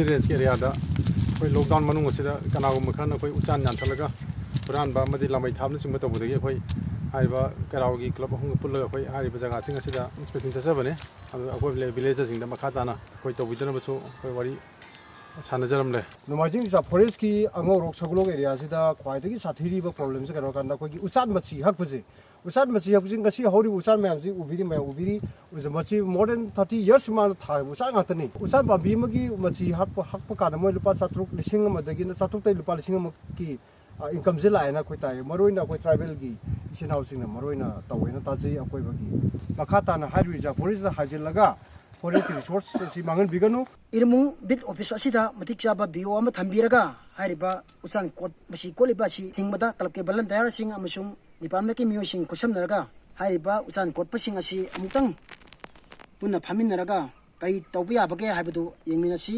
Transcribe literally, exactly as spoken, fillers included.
ꯔꯦꯟꯖꯀꯤ ꯑꯦꯔꯤꯌꯥꯗ ꯑꯩꯈꯣꯏ ꯂꯣꯛꯗꯥꯎꯟ ꯃꯅꯨꯡ ꯑꯁꯤꯗ ꯀꯅꯥꯒꯨꯝꯕ ꯈꯔꯅ ꯑꯩꯈꯣꯏ ꯎꯆꯥꯟ ꯌꯥꯟꯊꯠꯂꯒ ꯍꯨꯔꯥꯟꯕ ꯑꯃꯗꯤ ꯂꯥꯃꯩ ꯊꯥꯕꯅꯆꯤꯡꯕ ꯇꯧꯕꯗꯒꯤ ꯑꯩꯈꯣꯏ ꯍꯥꯏꯔꯤꯕ ꯀꯩꯔꯥꯎꯒꯤ ꯀ꯭ꯂꯕ ꯑꯍꯨꯝꯒ ꯄꯨꯜꯂꯒ ꯑꯩꯈꯣꯏ ꯍꯥꯏꯔꯤꯕ ꯖꯒꯥꯁꯤꯡ ꯑꯁꯤꯗ ꯏꯟꯁꯄꯦꯛꯁꯟ ꯆꯠꯆꯕꯅꯤ꯫ ꯑꯗꯨ ꯑꯀꯣꯏꯕ ꯂꯩ ꯚꯤꯂꯦꯖꯔꯁꯤꯡꯗ ꯃꯈꯥ ꯇꯥꯅ ꯑꯩꯈꯣꯏ ꯇꯧꯕꯤꯗꯅꯕꯁꯨ ꯑꯩꯈꯣꯏ ꯋꯥꯔꯤ ꯁꯥꯟꯅꯖꯔꯝꯂꯦ꯫ ꯅꯣꯡꯃꯥꯏꯖꯤꯡ ꯔꯤꯖꯥꯔꯚ ꯐꯣꯔꯦꯁꯀꯤ ꯑꯉꯧꯔꯣꯛ ꯁꯒꯣꯜꯂꯣꯛ ꯑꯦꯔꯤꯌꯥꯁꯤꯗ ꯈ꯭ꯋꯥꯏꯗꯒꯤ ꯁꯥꯊꯤꯔꯤꯕ ꯄ꯭ꯔꯣꯕ꯭ꯂꯦꯝꯁꯦ ꯀꯩꯅꯣ ꯍꯥꯏꯔꯀꯥꯟꯗ ꯑꯩꯈꯣꯏꯒꯤ ꯎꯆꯥꯟ ꯃꯆꯤ ꯍꯛꯄꯁꯦ꯫ ꯎꯆꯥꯟ ꯃꯆꯤ ꯍꯛꯄꯁꯤ ꯉꯁꯤ ꯍꯧꯔꯤꯕ ꯎꯆꯥꯟ ꯃꯌꯥꯝꯁꯤ ꯎꯕꯤꯔꯤ, ꯃꯌꯥꯝ ꯎꯕꯤꯔꯤ꯫ ꯎꯆꯥꯟ ꯃꯆꯤ more than thirty years ꯃꯥꯡꯗ ꯊꯥꯈꯤꯕ ꯎꯆꯥꯟ ꯉꯥꯛꯇꯅꯤ꯫ ꯎꯆꯥꯟ ꯄꯥꯝꯕꯤ ꯑꯃꯒꯤ ꯃꯆꯤ ꯍꯛꯄ, ꯍꯛꯄ ꯀꯥꯟꯗ ꯃꯣꯏ ꯂꯨꯄꯥ ꯆꯥꯇ꯭ꯔꯨꯛ, ꯂꯤꯁꯤꯡ ꯑꯃꯗꯒꯤꯅ ꯆꯥꯇ꯭ꯔꯨꯛꯇꯩ ꯂꯨꯄꯥ ꯂꯤꯁꯤꯡ ꯑꯃꯒꯤ, ꯑ, ꯏꯟꯀꯝꯁꯦ ꯂꯥꯛꯑꯦꯅ ꯑꯩꯈꯣꯏ ꯇꯥꯏ꯫ ꯃꯔꯨꯑꯣꯏꯅ ꯑꯩꯈꯣꯏ ꯇ꯭ꯔꯥꯏꯕꯦꯜꯒꯤ ꯏꯆꯤꯟ ꯏꯅꯥꯎꯁꯤꯡꯅ ꯃꯔꯨꯑꯣꯏꯅ ꯇꯧꯋꯦꯅ ꯇꯥꯖꯩ꯫ ꯑꯀꯣꯏꯕꯒꯤ ꯃꯈꯥ ꯇꯥꯅ ꯍꯥꯏꯔꯤꯕ ꯔꯤꯖꯥꯔꯚ ꯐꯣꯔꯦꯁꯇ ꯍꯥꯏꯖꯤꯜꯂꯒ ꯐꯣꯔꯦꯁꯀꯤ ꯔꯤꯁꯣꯔꯁ ꯑꯁꯤ ꯃꯥꯡꯍꯟꯕꯤꯒꯅꯨ꯫ ꯏꯔꯃꯨ ꯕꯤꯠ ꯑꯣꯐꯤꯁ ꯑꯁꯤꯗ ꯃꯇꯤꯛ ꯆꯥꯕ ꯕꯤ ꯑꯣ ꯑꯃ ꯊꯝꯕꯤꯔꯒ ꯍꯥꯏꯔꯤꯕ ꯎꯆꯥꯟ ꯀꯣꯠ ꯃꯁꯤ ꯀꯣꯠꯂꯤꯕ ꯑꯁꯤ ꯊꯤꯡꯕꯗ ꯀ꯭ꯂꯕꯀꯤ ꯚꯣꯂꯟꯇꯤꯌꯥꯔꯁꯤꯡ ꯑꯃꯁꯨꯡ ꯗꯤꯄꯥꯔꯠꯃꯦꯟꯠꯀꯤ ꯃꯤꯑꯣꯏꯁꯤꯡ ꯈꯨꯠꯁꯝꯅꯔꯒ ꯍꯥꯏꯔꯤꯕ ꯎꯆꯥꯟ ꯀꯣꯠꯄꯁꯤꯡ ꯑꯁꯤ ꯑꯃꯨꯛꯇꯪ ꯄꯨꯟꯅ ꯐꯝꯃꯤꯟꯅꯔꯒ ꯀꯔꯤ ꯇꯧꯕ ꯌꯥꯕꯒꯦ ꯍꯥꯏꯕꯗꯨ ꯌꯦꯡꯃꯤꯟꯅꯁꯤ꯫